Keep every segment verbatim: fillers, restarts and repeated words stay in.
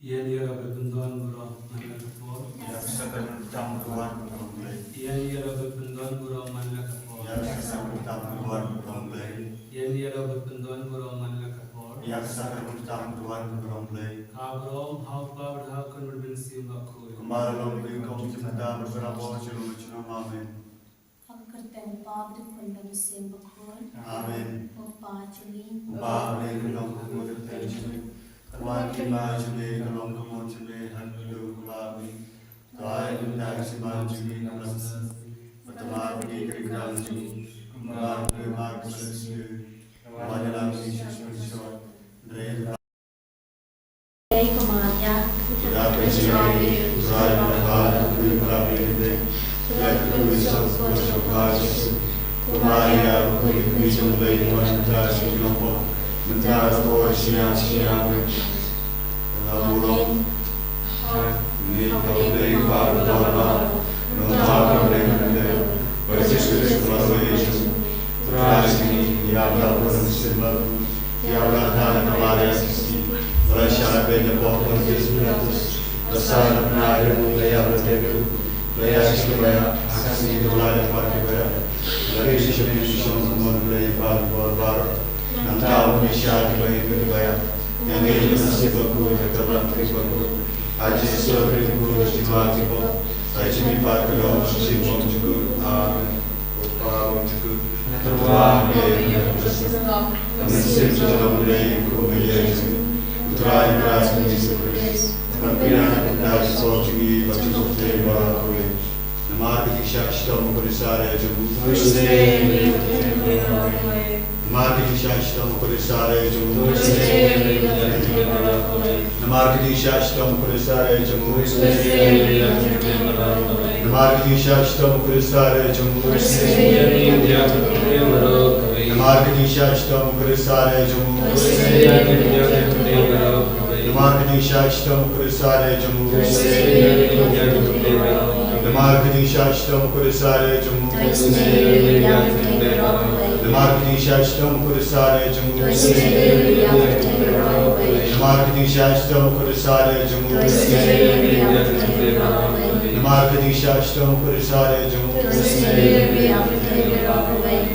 Ïa ngi ïarap ban pyndon baroh man la ka por. Ïa ka sakrament tam ka wan baroh Blei. Ïa ngi ïarap ban pyndon baroh man la ka por. Ïa ka sakrament tam ka wan baroh Blei. Ïa ngi ïarap ban pyndon baroh man la ka por. Ïa ka sakrament tam ka wan baroh Blei. Ka baroh ha u Kpa bad ha u Khun bad ha u Mynsiem Bakhuid. Kumba la long kaba nyngkong, mynta bad forever, junom junom. Amen. Ha ka kyrteng u Kpa bad u Khun bad u Mynsiem Bakhuid. Amen. U Kpa jong ngi. Uba ha bneng, ka long ka mut ka kyrteng jong me. Ka wan ka hima jong me, ka long ka mon jong me, ha ka khyndew kumba ha bneng. To ai mynta ka jingman jong ngi ka mynta. Bad to map ïa ngi ki kyrdan jong ngi, kumba ngi map ïa ki kyrdan jong ngi. Wat ïalam ïa ngi sha ka jingpynshoi, hynrei Dei ka Maria, ka dap ka jingim, Trai ka dap ka dap ka dap ka dap. Ka dap ka dap ka dap. Ka Maria, ka dap ka dap ka dap. Mynta ka por jingïap, jingïap. Ka burom. Ni ka dei ka ba ba. Nang ka dei ka dei. Ba Jisu Khrist ka dei. Trai jingim, ïa ka burom sembah. Ïa u la kha na ka Maria Kristi, u la shah beiñ hapoh Pontius Pilatus, u la sah, u la kynnoh ïa u, u la ïap, u la tep ïa u, u la ïaishkri, u la ïaid ha ka sngi, u la leit pat ïa kiba ïap, u la ïaishong sha ka mon U Blei Kpa baroh. Nangta un ïashad ïa kiba ïeit bad kiba ïap. Ïa ngi ki nongshun bakhuid ha ka bynta ki bakhuid. Ha Jisu u khun bakhuid jong ngi, ha jingmihpat ka long ka jingbymjukut. Amen. Ko Kpa bymjukut, nga tyrwa ha me, ka mynsiem jong U Blei kum u ïeit jong u Trai Khrist Jisu Khrist. Ban pynïaid na ka bynta jong ki pop jong ngi bad jong ka pyrthei baroh kawei. Namar ka jingshah shitom u Khrist jong u. Namar ka jingshah shitom u Khrist jong u. Namar ka jingshah shitom u Khrist jong u. Namar ka jingshah shitom u Khrist jong u. Namar ka jingshah shitom u Khrist jong u. Namar ka jingshah shitom u Khrist jong u. Namar ka jingshah shitom u Khrist jong u. Namar ka jingshah shitom u Khrist jong u. Namar ka jingshah shitom u Khrist jong u. Namar ka jingshah shitom u Khrist jong u.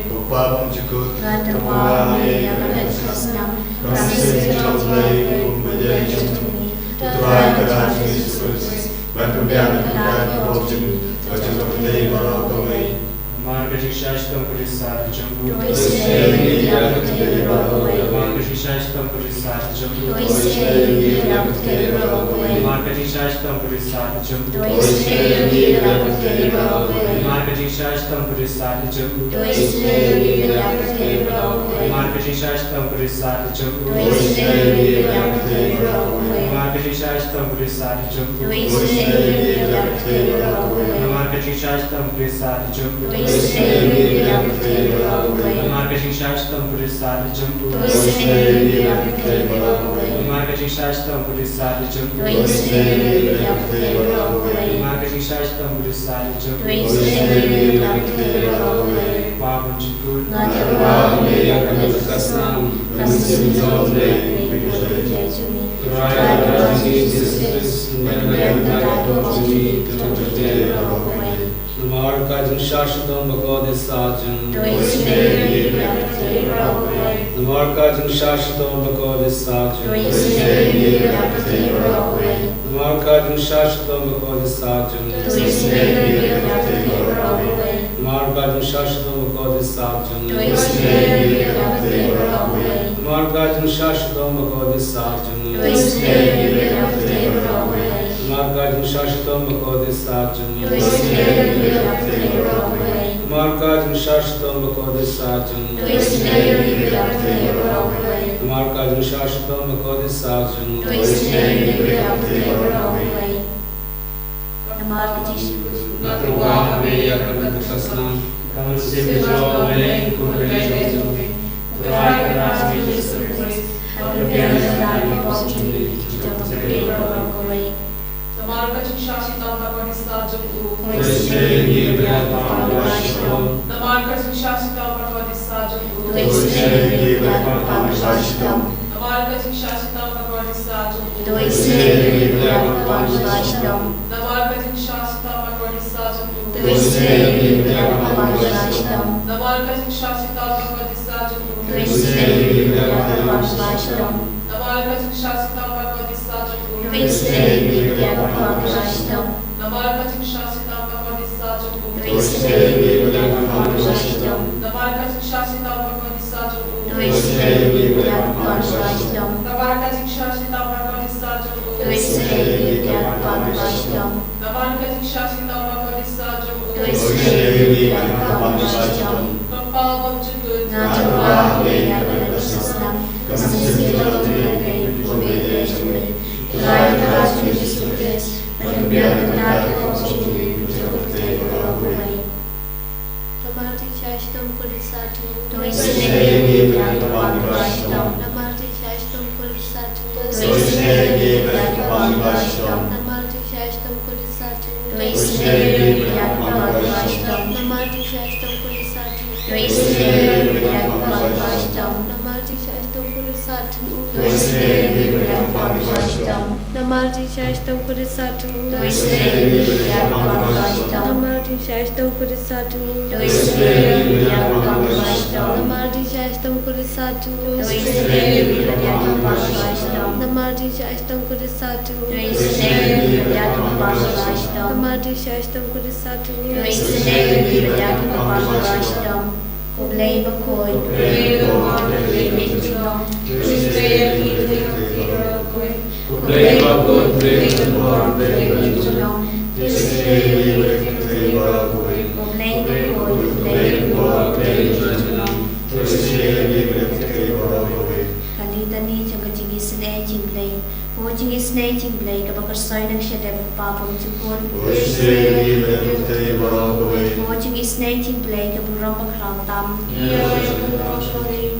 Ko Kpa bymjukut. Nga tyrwa ha me ïa kane ka snam. Ka mynsiem jong U Blei kum u ïeit jong u Trai Khrist Jisu Khrist. Ban pynbiang na ka bynta ki pop jong ngi bad jong ka pyrthei baroh kawei. Namar ka jingshah shitom u Khrist jong u. To isynei ïa ngi ïa ka pyrthei baroh kawei. Namar ka jingshah shitom u Khrist jong u. To isynei ïa ngi ïa ka pyrthei baroh kawei. Namar ka jingshah shitom u Khrist jong u. To isynei ïa ngi ïa ka pyrthei baroh kawei. Namar ka jingshah shitom u Khrist jong u. To isynei ïa ngi ïa ka pyrthei baroh kawei. Namar ka jingshah shitom u Khrist jong u. To isynei ïa ngi ïa ka pyrthei baroh kawei. Namar ka jingshah shitom u Khrist jong u. To isynei ïa ngi ïa ka pyrthei baroh kawei. Namar ka jingshah shitom u Khrist jong u. To isynei ïa ngi ïa ka pyrthei baroh kawei. Namar ka jingshah shitom u Khrist jong u. To isynei ïa ngi ïa ka pyrthei baroh kawei. Namar ka jingshah shitom u Khrist jong u. To isynei ïa ngi ïa ka pyrthei baroh kawei. Namar ka jingshah shitom u Khrist jong u. To isynei ïa ngi ïa ka pyrthei baroh kawei. Kpa bymjukut. Nga tyrwa ha me ïa kane ka snam. Ka mynsiem jong U Blei kum u ïeit jong ngi. Trai Khrist Jisu Khrist, pynbiang na ka bynta ki pop jong ngi bad jong ka pyrthei baroh kawei. Namar ka jingshah shitom bakhuid jong u. To isynei ïa ngi ïa ka pyrthei baroh kawei. Namar ka jingshah shitom bakhuid jong u. To isynei ïa ngi ïa ka pyrthei baroh kawei. Namar ka jingshah shitom bakhuid jong u. To isynei ïa ngi ïa ka pyrthei baroh kawei. Namar ka jingshah shitom bakhuid jong u. To isynei ïa ngi ïa ka pyrthei baroh kawei. Namar ka jingshah shitom bakhuid jong u. To isynei ïa ngi ïa ka pyrthei baroh kawei. Namar ka jingshah shitom bakhuid jong u. To isynei ïa ngi ïa ka pyrthei baroh kawei. Namar ka jingshah shitom bakhuid jong u. To isynei ïa ngi ïa ka pyrthei baroh kawei. Namar ka jingshah shitom bakhuid jong u. To isynei ïa ngi ïa ka pyrthei baroh kawei. Namar ka jingshah. Nga tyrwa ha me ïa kane ka snam. Ka mynsiem jong U Blei kum u ïeit jong u. Trai Khrist Jisu Khrist. Pynbiang na ka bynta ki pop jong ngi bad jong ka pyrthei baroh kawei. Namar ka jingshah shitom bakhuid jong u. To isynei ïa ngi ïa ka pyrthei baroh kawei. Namar ka jingshah shitom bakhuid jong u. To isynei ïa ngi ïa ka pyrthei baroh kawei. Namar ka jingshah shitom bakhuid jong u. To isynei ïa ngi Namar ka jingshah shitom ba kordit sah jong u. To isynei ïa ngi bad ïa ka bangla shitom. Namar ka jingshah shitom ba kordit sah jong u. To isynei ïa ngi bad ïa ka bangla shitom. Namar ka jingshah shitom ba kordit sah jong u. To isynei ïa ngi bad ïa ka bangla shitom. Namar ka jingshah shitom ba kordit sah jong u. To isynei ïa ngi bad ïa ka bangla shitom. Namar ka jingshah shitom ba kordit sah jong u. To isynei ïa ngi bad ïa ka bangla shitom. Namar ka jingshah shitom ba kordit sah jong u. To isynei ïa ngi bad ïa ka bangla shitom. Namar ka jingshah shitom ba kordit sah jong u. To isynei ïa ngi bad ïa ka bangla shitom. Kpa bymjukut. Nga tyrwa ha me ïa ka lynti snem. Ka mynsiem jong U Blei, U Blei jong me. Trai U Trai Jisu Khrist. Ban pynbiang pyntat ïa ka khun jong me. Namar jingshah shitom kordit sah jong u. To isynei ïa ngi bad ïa ka bangla shitom. Namar jingshah shitom kordit sah jong u. To isynei ïa ngi bad ïa ka bangla shitom. Namar jingshah shitom kordit sah jong u. To isynei ïa ngi bad ïa ka bangla shitom. Namar jingshah shitom kordit sah jong u. To isynei ïa ngi bad ïa ka bangla shitom. Namar jingshah shitom kordit sah jong u. To isynei ïa ngi bad ïa ka bangla shitom. Namar jingshah shitom kordit sah jong u. To isynei ïa ngi bad ïa ka bangla shitom. Namar jingshah shitom kordit sah jong u. To isynei ïa ngi bad ïa ka bangla shitom. Namar jingshah shitom kordit sah jong u. To isynei ïa ngi bad ïa ka bangla shitom. Namar jingshah shitom kordit sah jong u. To isynei ïa ngi bad ïa ka bangla shitom. Namar jingshah shitom kordit sah jong u. To isynei ïa ngi bad ïa ka bangla shitom. Ko Blei bakhuid. Ko Blei bakhuid. Ko Blei bakhuid. Ko Blei bakhuid. Ko Blei bakhuid. Ko Blei bakhuid. Ka litani jong ka jingisynei jong U Blei. Ko jingisynei jong U Blei kaba kyrshoi na ka shadem u Kpa bymjukut. Ko jingisynei jong U Blei ka burom bakhraw tam.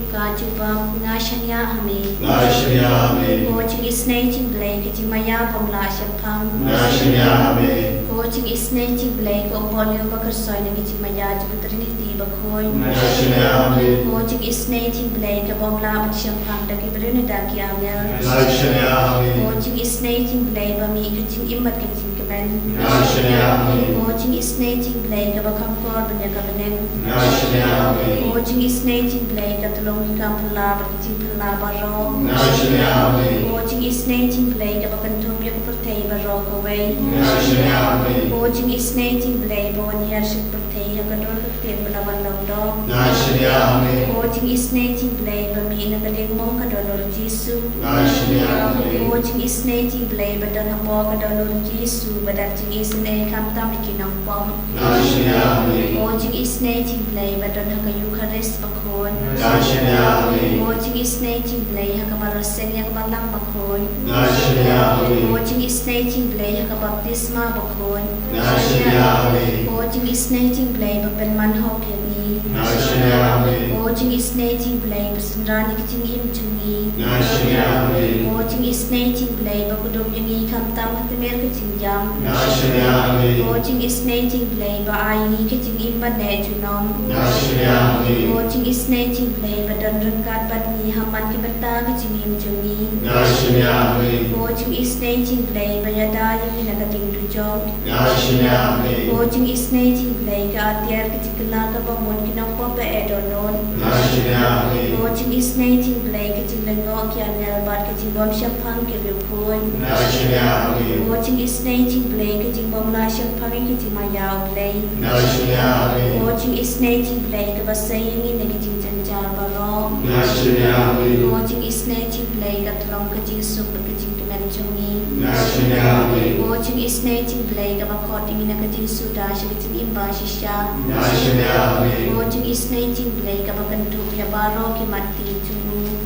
Ka jubab, nga shaniah ha me. Nga shaniah ha me. Ko jingisynei jong U Blei ka jingmaïa bym lah shemphang. Nga shaniah ha me. Ko jingisynei jong U Blei ka umpohliew ba kyrshoi na ka jingmaïa jong ka Trinity bakhuid. Nga shaniah ha me. Ko jingisynei jong U Blei ka bym lah ban shemphang da ki briew ne da ki angel. Nga shaniah ha me. Ko jingisynei jong U Blei ba mih ka jingim bad ka jingkmen. Nga shaniah ha me. Ko jingisynei jong U Blei kaba kham kor ban ïa ka bneng. Nga shaniah ha me. Ko jingisynei jong U Blei ka tyllong ki kam phylla bad ki jingphylla baroh. Nga shaniah ha me. Ko jingisynei jong U Blei kaba kynthup ïa ka pyrthei baroh kawei. Nga shaniah ha me. Ko jingisynei jong U Blei ba wan hiar sha ka pyrthei ha ka dur ka ktien ba la wan long doh. Nga shaniah ha me. Ko jingisynei jong U Blei ba mih na ka diengmong ka don U Jisu. Nga shaniah ha me. Ko jingisynei jong U Blei ba don hapoh ka don U Jisu ba dap jingisynei khamtam ïa ki nongpop. Nga shaniah ha me. Ko jingisynei jong U Blei ba don ha ka Eukharist bakhuid. Nga shaniah ha me. Ko jingisynei jong U Blei ha kaba la seng ïa ka Balang bakhuid. Nga shaniah ha me. Ko jingisynei jong U Blei ha ka baptisma bakhuid. Nga shaniah ha me. Ko jingisynei jong U Blei ba pynman hok ïa ngi. Nga shaniah ha me. Ko jingisynei jong U Blei ba synran ïa ka jingim jong ngi. Nga shaniah ha me. Ko jingisynei jong U Blei ba kdup ïa ngi khamtam ha tmier ka jingïap. Nga shaniah ha me. Ko jingisynei jong U Blei ba ai ïa ngi ka jingim ba neh junom. Nga shaniah ha me. Ko jingisynei jong U Blei ba don ryngkat bad ngi ha man ki bynta ka jingim jong ngi. Nga shaniah ha me. Ko jingisynei jong U Blei ba ïada ïa ngi na ka ding dujok. Nga shaniah ha me. Ko jingisynei jong U Blei ka atiar ka jingkylla kaba mut ki nongpop ba eh dohnud. Nga shaniah ha me. Ko jingisynei jong U Blei ka jinglyngngoh ki angel bad ka jingbym shemphang ki riewkhuid. Nga shaniah ha me. Ko jingisynei jong U Blei ka jingbym lah shemphang ïa ka jingmaïa U Blei. Nga shaniah ha me. Ko jingisynei jong U Blei kaba sei ïa ngi na ki jingjynjar baroh. Nga shaniah ha me. Ko jingisynei jong U Blei ka tyllong ka jingsuk bad ka jingkmen jong ngi. Nga shaniah ha me. Ko jingisynei jong U Blei kaba khot ïa ngi na ka jingsuda sha ka jingim ba shisha. Nga shaniah ha me. Ko jingisynei jong U Blei kaba kynthup ïa baroh ki mat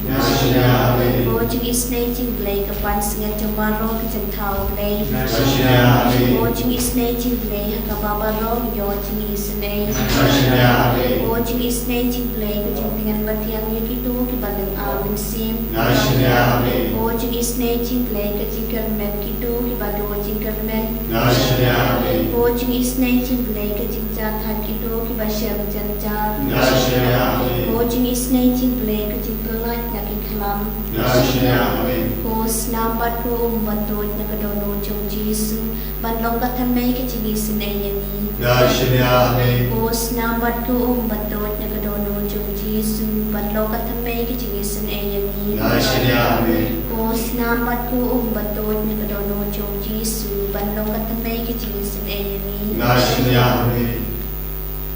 Nga shaniah ha me. Ko jingisynei jong U Blei ka pansngiat jong baroh ki jingthaw Blei. Nga shaniah ha me. Ko jingisynei jong U Blei ha kaba baroh ïoh jingisynei. Nga shaniah ha me. Ko jingisynei jong U Blei ka jingtngen bathiang ïa kito kiba lynga mynsiem. Nga shaniah ha me. Ko jingisynei jong U Blei ka jingkyrmen kito kiba duh jingkyrmen. Nga shaniah ha me. Ko jingisynei jong U Blei ka jingjat ha kito kiba shem jynjar. Nga shaniah ha me. Ko jingisynei jong U Blei ka jingpyllait na ki khlam. Nga shaniah ha me. Ko snam bad ko um ba tuid na ka dohnud jong u Jisu, ban long ka thymmei ka jingisynei ïa ngi. Nga shaniah ha me. Ko snam bad ko um ba tuid na ka dohnud jong u Jisu, ban long ka thymmei ka jingisynei ïa ngi. Nga shaniah ha me. Ko snam bad ko um ba tuid na ka dohnud jong u Jisu, ban long ka thymmei ka jingisynei ïa ngi. Nga shaniah ha me.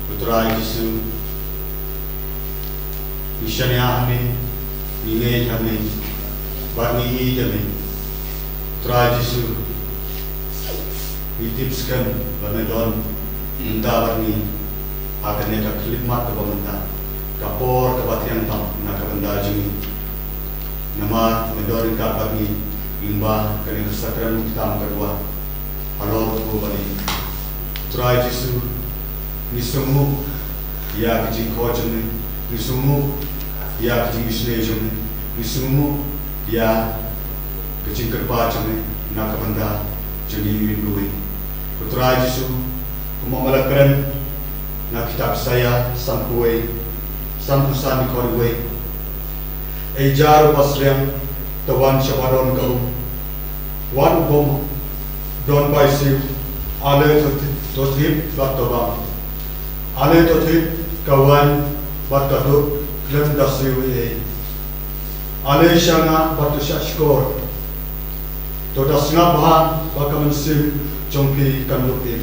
Ko Trai Jisu, ngi shaniah ha me, ngi ngeit ha me, bad ngi ïeit ha me. Ko Trai Jisu, ngi tip skhem ba me don mynta bad ngi ha kane ka khyllipmat kaba mynta, ka por kaba thiang tam na ka bynta jong ngi. Namar me don ryngkat bad ngi lyngba kane ka sakrament tam ka duwai halor u bali. Trai Jisu, ngi sngewnguh ïa ka jingkhot jong me, ngi sngewnguh ïa ka jingisynei jong me, ngi sngewnguh ïa ka jingkyrpad jong me na ka bynta jong ngi iwei pa iwei. Ko Trai Jisu, kumba me la kren na kitab Isaïah sanphew wei, sanphew san dkhot wei. Ei jar u basliang, to wan sha ba don ka um. Wat u bym don ba isiew, ale to, to thip bad to bam. Ale to thip ka waiñ bad ka dud khlem da siew ei ei. Ale sha nga bad to shah shkor. To da sngap bha ba ka mynsiem jong phi kan lup im.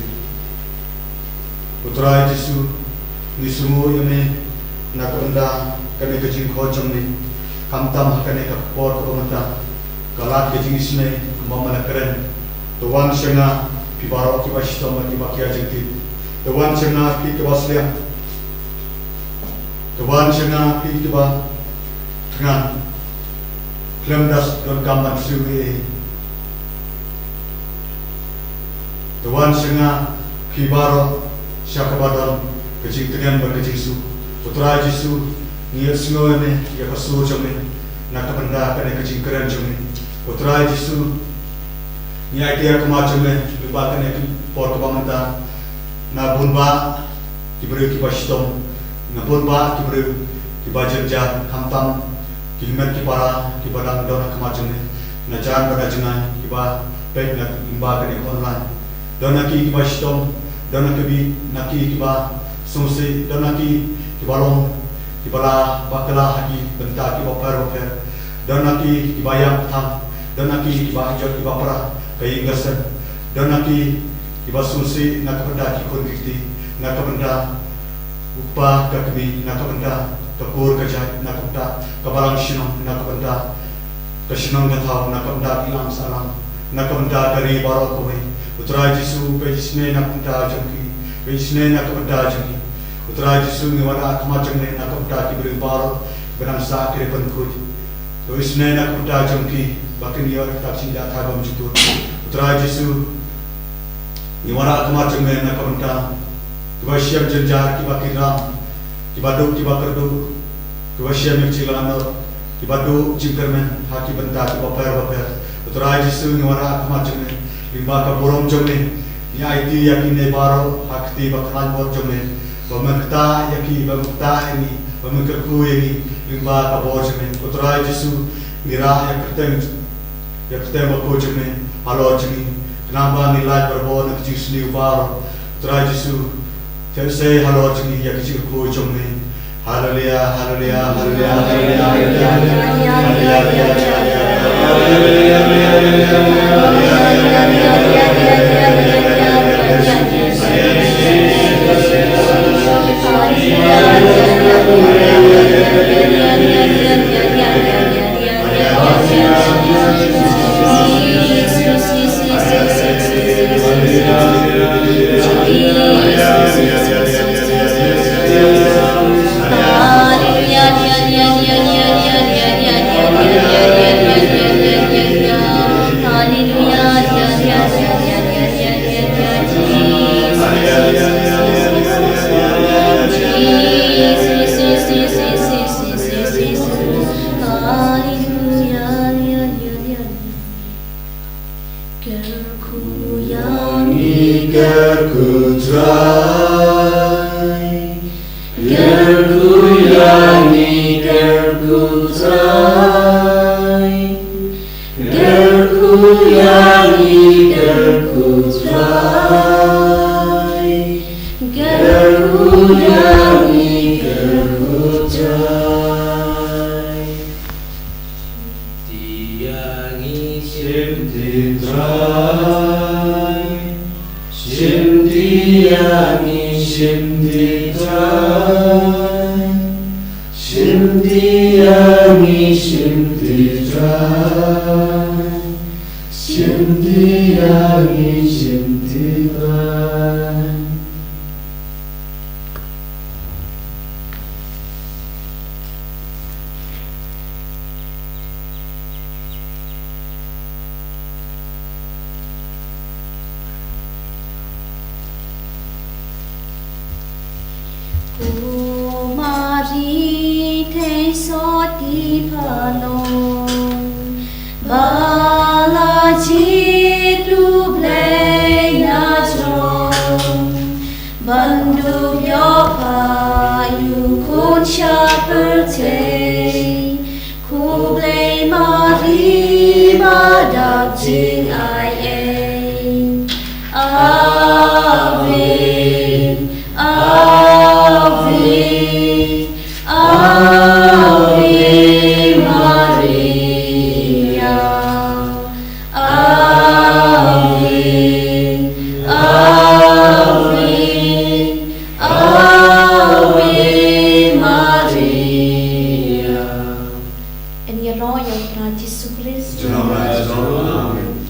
Ko Trai Jisu, ngi sngewnguh ïa me na ka bynta kane ka jingkhot jong me. Khamtam ha kane ka por kaba mynta, ka lad ka jingisynei kumba me la kren. To wan sha nga phi baroh kiba shitom bad kiba kiar jingtip. To wan sha nga phi kiba sliang. To wan sha nga phi kiba thngan, khlem da donkam ban siew ei ei. To wan sha nga phi baroh sha kaba don ka jingtngen bad ka jingsuk. Ko Trai Jisu, ngi ïohsngew ïa me ïa ka sur jong me na ka bynta kane ka jingkren jong me. Ko Trai Jisu, ngi aiti ïa ka khmat jong me lyngba kane ka por kaba mynta, na bun bah ki briew kiba shitom, na bun bah ki briew kiba jynjar, khamtam ki hynmen ki para kiba dang don ha khmat jong me, na jan bad na jngai kiba peit na lyngba kane ka online. Don na ki kiba shitom, don na ki bi, na ki kiba sngewsih, don na ki kiba long kiba la bakla ha ki bynta kiba pher bapher. Don na ki kiba ïap thang, don na ki kiba jot kiba pra ka ïing ka sem. Don na ki kiba sngewsih na ka bynta ki khun ki kti, na ka bynta u kpa ka kmie, na ka bynta ka kur ka jait, na ka bynta ka balang shnong, na ka bynta ka shnong ka thaw, na ka bynta ki lam sahlang, na ka bynta ka ri baroh kawei. Ko Trai Jisu, peit isynei na ka bynta jong ki, peit isynei na ka bynta jong ki. Ko Trai Jisu, ngi wanrah ha khmat jong me na ka bynta ki briew baroh kiba dang sah ki ri pynkhuid. To isynei na ka bynta jong ki ba kin ïoh ïa kata ka jingïada bymjukut. Ko Trai Jisu, ngi wanrah ha khmat jong me na ka bynta kiba shem jynjar, kiba kyrhai, kiba duk kiba kyrduh, kiba shem ïa ka jinglanot, kiba duh jingkyrmen ha ki bynta kiba pher bapher. Ko Trai Jisu, ngi wanrah ha khmat jong me lyngba ka burom jong me. Ngi aiti ïa kine baroh ha ka kti ba khlaiñ bor jong me, ba men ktah ïa ki, ba men ktah ïa ngi, ba men kyrkhu ïa ngi lyngba ka bor jong me. Ko Trai Jisu, ngi rah ïa ka kyrteng, ïa ka kyrteng bakhuid jong me halor jong ngi, khnang ba ngin lait barabor na ka jingsniew baroh. Ko Trai Jisu, theh sei halor jong ngi ïa ka jingkyrkhu jong me. Haleluya, haleluya, haleluya, haleluya, haleluya. Haleluya. Kyrkhu ïa ngi, kyrkhu Trai. Kyrkhu ïa ngi, kyrkhu Trai. Ïa ngi kyrkhu Trai, kyrkhu ïa ngi kyrkhu Trai. Shim ti ïa ngi shim ti Trai, shim ti ïa ngi shim ti Trai. Shim ti ïa ngi shim ti Trai, shim ti ïa ngi shim ti Trai. Ko Mari thei sot ki phalong, ba la jied U Blei na jrong, ban dup ïoh pha ïa u khun sha pyrthei. Khublei Mari ba dap jingai ei. Ave, Ave, Ave Maria. Ave, Ave, Ave Maria. Yn ïaroh ïa U Trai Jisu Khrist. Amen.